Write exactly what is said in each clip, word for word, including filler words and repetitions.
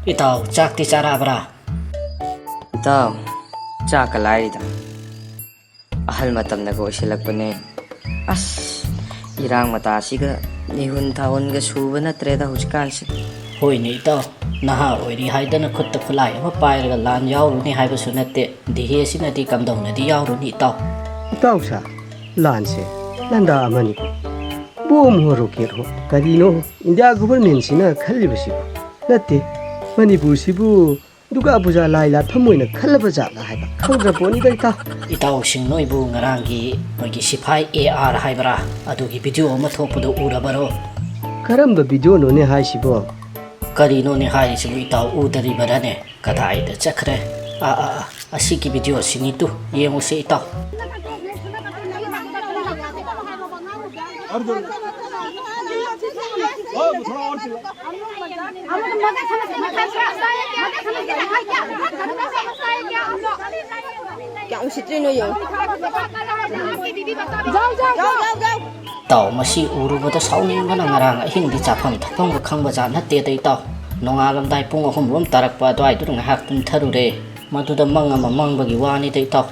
ꯏꯇꯥꯎ, ꯆꯥꯛꯇꯤ ꯆꯥꯔꯛꯑꯕ꯭ꯔꯥ? ꯏꯇꯥꯎ, ꯆꯥꯛꯀ ꯂꯥꯏꯔꯤꯗ꯫ ꯑꯍꯜ ꯃꯇꯝꯅꯒ ꯑꯣꯏꯁꯤꯜꯂꯛꯄꯅꯦ꯫ ꯑꯁ, ꯏꯔꯥꯡ ꯃꯇꯥꯁꯤꯒ ꯃꯤꯍꯨꯟ ꯊꯥꯍꯨꯟꯒ ꯁꯨꯕ ꯅꯠꯇ꯭ꯔꯦꯗ ꯍꯧꯖꯤꯛꯀꯥꯟꯁꯦ꯫ ꯍꯣꯏꯅꯦ ꯏꯇꯥꯎ, ꯅꯍꯥ ꯑꯣꯏꯔꯤ ꯍꯥꯏꯗꯅ ꯈꯨꯠꯇ ꯈꯨꯠꯂꯥꯏ ꯑꯃ ꯄꯥꯏꯔꯒ ꯂꯥꯟ ꯌꯥꯎꯔꯨꯅꯤ ꯍꯥꯏꯕꯁꯨ ꯅꯠꯇꯦ꯫ ꯗꯤꯍꯦꯁꯤꯅꯗꯤ ꯀꯝꯗꯧꯅꯗꯤ ꯌꯥꯎꯔꯨꯅꯤ ꯏꯇꯥꯎ? ꯏꯇꯥꯎ ꯁꯥ, ꯂꯥꯟꯁꯦ ꯂꯥꯟꯗꯥ ꯑꯃꯅꯤꯀꯣ꯫ ꯕꯣꯝ ꯍꯣ ꯔꯣꯀꯦꯠ ꯍꯣ ꯀꯔꯤꯅꯣ ꯏꯟꯗꯤꯌꯥ ꯒꯣꯚꯔꯟꯃꯦꯟꯠꯁꯤꯅ ꯈꯜꯂꯤꯕꯁꯤꯕꯨ? ꯅꯠꯇꯦ, ꯃꯅꯤꯄꯨꯔꯁꯤꯕꯨ ꯗꯨꯔꯒꯥ ꯄꯨꯖꯥ ꯂꯥꯏ ꯂꯥꯠꯐꯝ ꯑꯣꯏꯅ ꯈꯜꯂꯕ ꯖꯥꯠꯂ ꯍꯥꯏꯕ ꯈꯪꯗ꯭ꯔ ꯄꯣꯠꯅꯤꯗ ꯏꯇꯥꯎ꯫ ꯏꯇꯥꯎꯁꯤꯡ ꯅꯣꯏꯕꯨ ꯉꯔꯥꯡꯒꯤ ꯃꯣꯏꯒꯤ ꯁꯤꯐꯥꯏ ꯑꯦ ꯑꯥꯔ ꯍꯥꯏꯕ꯭ꯔꯥ, ꯑꯗꯨꯒꯤ ꯚꯤꯗꯤꯑꯣ ꯑꯃ ꯊꯣꯛꯄꯗꯨ ꯎꯔꯕꯔꯣ? ꯀꯔꯝꯕ ꯚꯤꯗꯤꯑꯣꯅꯣꯅꯦ ꯍꯥꯏꯁꯤꯕꯣ? ꯀꯔꯤꯅꯣꯅꯦ ꯍꯥꯏꯔꯤꯁꯤꯕꯨ ꯏꯇꯥꯎ, ꯎꯗꯔꯤꯕꯔꯅꯦ? ꯀꯗꯥꯏꯗ ꯆꯠꯈ꯭ꯔꯦ? ꯑꯥ, ꯑꯥ, ꯑꯥ, ꯑꯁꯤꯒꯤ ꯚꯤꯗꯤꯑꯣꯁꯤꯅꯤ ꯇꯨ, ꯌꯦꯡꯉꯨꯁꯦ ꯏꯇꯥꯎ꯫ ꯀꯌꯥꯝ ꯎꯁꯤꯠꯇ꯭ꯔꯤꯅꯣ ꯌꯦꯡꯉꯨ꯫ ꯏꯇꯥꯎ, ꯃꯁꯤ ꯎꯔꯨꯕꯗ ꯁꯥꯎꯅꯤꯡꯕꯅ ꯉꯔꯥꯡ ꯑꯍꯤꯡꯗꯤ ꯆꯥꯐꯝ ꯊꯛꯐꯝꯒ ꯈꯪꯕ ꯖꯥꯠ ꯅꯠꯇꯦꯗ ꯏꯇꯥꯎ꯫ ꯅꯣꯡꯉꯥꯜꯂꯝꯗꯥꯏ ꯄꯨꯡ ꯑꯍꯨꯝ ꯔꯣꯝ ꯇꯥꯔꯛꯄ ꯑꯗꯨꯋꯥꯏꯗꯨꯗ ꯉꯥꯏꯍꯥꯛ ꯇꯨꯝꯊꯔꯨꯔꯦ꯫ ꯃꯗꯨꯗ ꯃꯪ ꯑꯃ ꯃꯪꯕꯒꯤ ꯋꯥꯅꯤꯗ ꯏꯇꯥꯎ꯫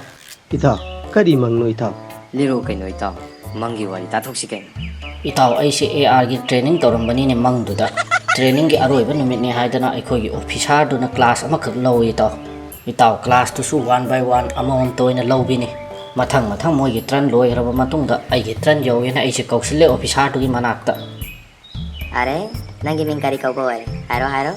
ꯏꯇꯥꯎ, ꯀꯔꯤ ꯃꯪꯅꯣ ꯏꯇꯥꯎ? ꯂꯤꯔꯣ ꯀꯩꯅꯣ ꯏꯇꯥꯎ, ꯃꯪꯒꯤ ꯋꯥꯔꯤ ꯇꯥꯊꯣꯛꯁꯤ ꯀꯩꯅꯣ꯫ ꯏꯇꯥꯎ, ꯑꯩꯁꯦ ꯑꯦ ꯑꯥꯔꯒꯤ ꯇ꯭ꯔꯦꯅꯤꯡ ꯇꯧꯔꯝꯕꯅꯤꯅꯦ ꯃꯪꯗꯨꯗ꯫ ꯇ꯭ꯔꯦꯅꯤꯡꯒꯤ ꯑꯔꯣꯏꯕ ꯅꯨꯃꯤꯠꯅꯦ ꯍꯥꯏꯗꯅ ꯑꯩꯈꯣꯏꯒꯤ ꯑꯣꯐꯤꯁꯥꯔꯗꯨꯅ ꯀ꯭ꯂꯥꯁ ꯑꯃꯈꯛ ꯂꯧꯏ ꯏꯇꯥꯎ꯫ ꯏꯇꯥꯎ, ꯀ꯭ꯂꯥꯁꯇꯨꯁꯨ ꯋꯥꯟ ꯕꯥꯏ ꯋꯥꯟ ꯑꯃꯃꯝꯇ ꯑꯣꯏꯅ ꯂꯧꯕꯤꯅꯤ꯫ ꯃꯊꯪ ꯃꯊꯪ ꯃꯣꯏꯒꯤ ꯇ꯭ꯔꯟ ꯂꯣꯏꯈ꯭ꯔꯕ ꯃꯇꯨꯡꯗ ꯑꯩꯒꯤ ꯇ꯭ꯔꯟ ꯌꯧꯋꯦꯅ ꯑꯩꯁꯦ ꯀꯧꯁꯤꯜꯂꯦ ꯑꯣꯐꯤꯁꯥꯔꯗꯨꯒꯤ ꯃꯅꯥꯛꯇ꯫ ꯑꯔꯦ, ꯅꯪꯒꯤ ꯃꯤꯡ ꯀꯔꯤ ꯀꯧꯕ ꯑꯣꯏꯔꯦ? ꯍꯥꯏꯔꯣ, ꯍꯥꯏꯔꯣ꯫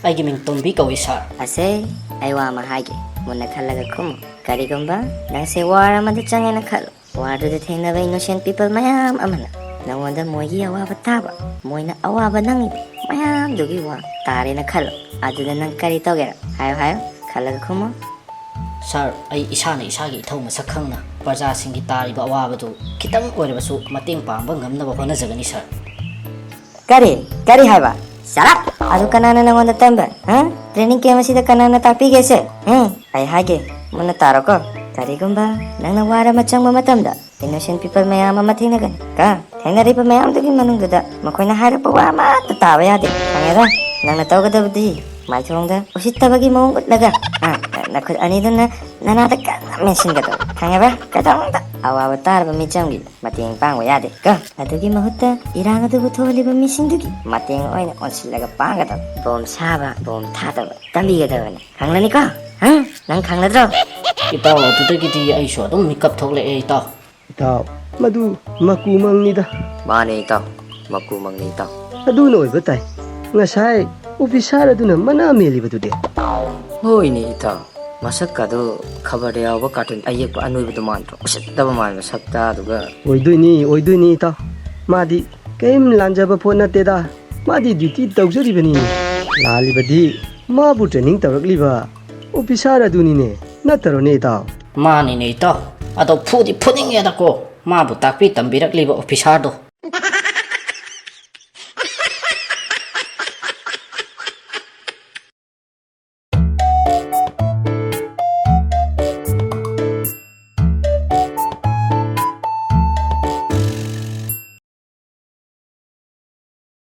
ꯑꯩꯒꯤ ꯃꯤꯡ ꯇꯣꯝꯕꯤ ꯀꯧꯏ, ꯁꯥꯔ꯫ ꯑꯁꯦ, ꯑꯩ ꯋꯥ ꯑꯃ ꯍꯥꯏꯒꯦ, ꯃꯨꯟꯅ ꯈꯜꯂꯒ ꯈꯨꯝꯃꯨ꯫ ꯀꯔꯤꯒꯨꯝꯕ ꯅꯪꯁꯦ ꯋꯥꯔ ꯑꯃꯗ ꯆꯪꯉꯦꯅ ꯈꯜꯂꯣ꯫ ꯋꯥꯔꯗꯨꯗ ꯊꯦꯡꯅꯕ innocent people ꯃꯌꯥꯝ ꯑꯃꯅ ꯅꯉꯣꯟꯗ ꯃꯣꯏꯒꯤ ꯑꯋꯥꯕ ꯇꯥꯕ, ꯃꯣꯏꯅ ꯑꯋꯥꯕ ꯅꯪꯉꯤꯕ ꯃꯌꯥꯝꯗꯨꯒꯤ ꯋꯥ ꯇꯥꯔꯦꯅ ꯈꯜꯂꯣ꯫ ꯑꯗꯨꯗ ꯅꯪ ꯀꯔꯤ ꯇꯧꯒꯦꯔꯥ? ꯍꯥꯏꯌꯣ, ꯍꯥꯏꯌꯣ, ꯈꯜꯂꯒ ꯈꯨꯝꯃꯣ꯫ ꯁꯥꯔ, ꯑꯩ ꯏꯁꯥꯅ ꯏꯁꯥꯒꯤ ꯏꯊꯧ ꯃꯁꯛ ꯈꯪꯅ ꯄ꯭ꯔꯖꯥꯁꯤꯡꯒꯤ ꯇꯥꯔꯤꯕ ꯑꯋꯥꯕꯗꯨ ꯈꯤꯇꯪ ꯑꯣꯏꯔꯕꯁꯨ ꯃꯇꯦꯡ ꯄꯥꯡꯕ ꯉꯝꯅꯕ ꯍꯣꯠꯅꯖꯒꯅꯤ, ꯁꯥꯔ꯫ ꯀꯔꯤ? ꯀꯔꯤ ꯍꯥꯏꯕ? Shut up! ꯑꯗꯨ ꯀꯅꯥꯅ ꯅꯉꯣꯟꯗ ꯇꯝꯕ? ꯍꯥ? Training camp ꯑꯁꯤꯗ ꯀꯅꯥꯅ ꯇꯥꯛꯄꯤꯒꯦꯁꯦ? ꯍꯝ? ꯑꯩ ꯍꯥꯏꯒꯦ, ꯃꯨꯟꯅ ꯇꯥꯔꯣꯀꯣ꯫ ꯀꯔꯤꯒꯨꯝꯕ ꯅꯪꯅ ꯋꯥꯔ ꯑꯃ ꯆꯪꯕ ꯃꯇꯝꯗ, innocent people ꯃꯌꯥꯝ ꯑꯃ ꯊꯦꯡꯅꯒꯅꯤ꯫ ꯀ? ꯊꯦꯡꯅꯔꯤꯕ ꯃꯌꯥꯝꯗꯨꯒꯤ ꯃꯅꯨꯡꯗꯨꯗ ꯃꯈꯣꯏꯅ ꯍꯥꯏꯔꯛꯄ ꯋꯥ ꯑꯃꯠꯇ ꯇꯥꯕ ꯌꯥꯗꯦ꯫ ꯈꯪꯉꯦꯗ? ꯅꯪꯅ ꯇꯧꯒꯗꯕꯗꯤ ꯃꯥꯏꯊꯣꯡꯗ ꯎꯁꯤꯠꯇꯕꯒꯤ ꯃꯑꯣꯡ ꯎꯠꯂꯒ, ꯑꯥ, ꯅꯈꯨꯠ ꯑꯅꯤꯗꯨꯅ ꯅꯅꯥꯗ ꯀꯟꯅ ꯃꯦꯟꯁꯤꯟꯒꯗꯕ, ꯈꯪꯉꯕ? ꯀꯩꯗꯧꯅꯨꯡꯗ ꯑꯋꯥꯕ ꯇꯥꯔꯕ ꯃꯤꯆꯝꯒꯤ ꯃꯇꯦꯡ ꯄꯥꯡꯕ ꯌꯥꯗꯦ ꯀꯣ꯫ ꯑꯗꯨꯒꯤ ꯃꯍꯨꯠꯇ ꯏꯔꯥꯡ ꯑꯗꯨꯕꯨ ꯊꯣꯛꯍꯜꯂꯤꯕ ꯃꯤꯁꯤꯡꯗꯨꯒꯤ ꯃꯇꯦꯡ ꯑꯣꯏꯅ ꯑꯣꯟꯁꯤꯜꯂꯒ ꯄꯥꯡꯒꯗꯕ, ꯕꯣꯝ ꯁꯥꯕ, ꯕꯣꯝ ꯊꯥꯗꯕ ꯇꯝꯕꯤꯒꯗꯕꯅꯤ꯫ ꯈꯪꯂꯅꯤꯀꯣ? ꯍꯪ? ꯅꯪ ꯈꯪꯂꯗ꯭ꯔꯣ? ꯏꯇꯥꯎ, ꯑꯗꯨꯗꯒꯤꯗꯤ ꯑꯩꯁꯨ ꯑꯗꯨꯝ ꯃꯤꯀꯞ ꯊꯣꯛꯂꯛꯑꯦ, ꯏꯇꯥꯎ꯫ ꯏꯇꯥꯎ, ꯃꯗꯨ ꯃꯀꯨ ꯃꯪꯅꯤꯗ꯫ ꯃꯥꯅꯦ, ꯏꯇꯥꯎ꯫ ꯃꯀꯨ ꯃꯪꯅꯤ, ꯏꯇꯥꯎ꯫ ꯑꯗꯨꯅ ꯑꯣꯏꯕ ꯇꯥꯏ꯫ ꯉꯁꯥꯏ ꯑꯣꯐꯤꯁꯥꯔ ꯑꯗꯨꯅ ꯃꯅꯥ ꯃꯦꯜꯂꯤꯕꯗꯨꯗꯤ꯫ ꯍꯣꯏꯅꯦ, ꯏꯇꯥꯎ꯫ ꯃꯁꯛꯀꯗꯣ ꯈꯕꯔꯗ ꯌꯥꯎꯕ ꯀꯥꯔꯇꯨꯟ ꯑꯌꯦꯛꯄ ꯑꯅꯣꯏꯕꯗꯣ ꯃꯥꯟꯗ꯭ꯔꯣ? ꯎꯁꯤꯠꯇꯕ ꯃꯥꯟꯕ ꯁꯛꯇꯥꯗꯨꯒ꯫ ꯑꯣꯏꯗꯣꯏꯅꯤ, ꯑꯣꯏꯗꯣꯏꯅꯤ, ꯏꯇꯥꯎ꯫ ꯃꯥꯗꯤ ꯀꯔꯤꯝ ꯂꯥꯟꯖꯕ ꯄꯣꯠ ꯅꯠꯇꯦꯗ꯫ ꯃꯥꯗꯤ ꯗ꯭ꯌꯨꯇꯤ ꯇꯧꯖꯔꯤꯕꯅꯤ꯫ ꯂꯥꯜꯂꯤꯕꯗꯤ ꯃꯥꯕꯨ ꯇ꯭ꯔꯦꯅꯤꯡ ꯇꯧꯔꯛꯂꯤꯕ ꯑꯣꯐꯤꯁꯥꯔ ꯑꯗꯨꯅꯤꯅꯦ, ꯅꯠꯇꯔꯣꯅꯦ, ꯏꯇꯥꯎ? ꯃꯥꯅꯤꯅꯦ, ꯏꯇꯥꯎ꯫ ꯑꯗꯣ ꯐꯨꯗꯤ ꯐꯨꯅꯤꯡꯉꯦꯗꯀꯣ, ꯃꯥꯕꯨ ꯇꯥꯛꯄꯤ ꯇꯝꯕꯤꯔꯛꯂꯤꯕ ꯑꯣꯐꯤꯁꯥꯔꯗꯣ꯫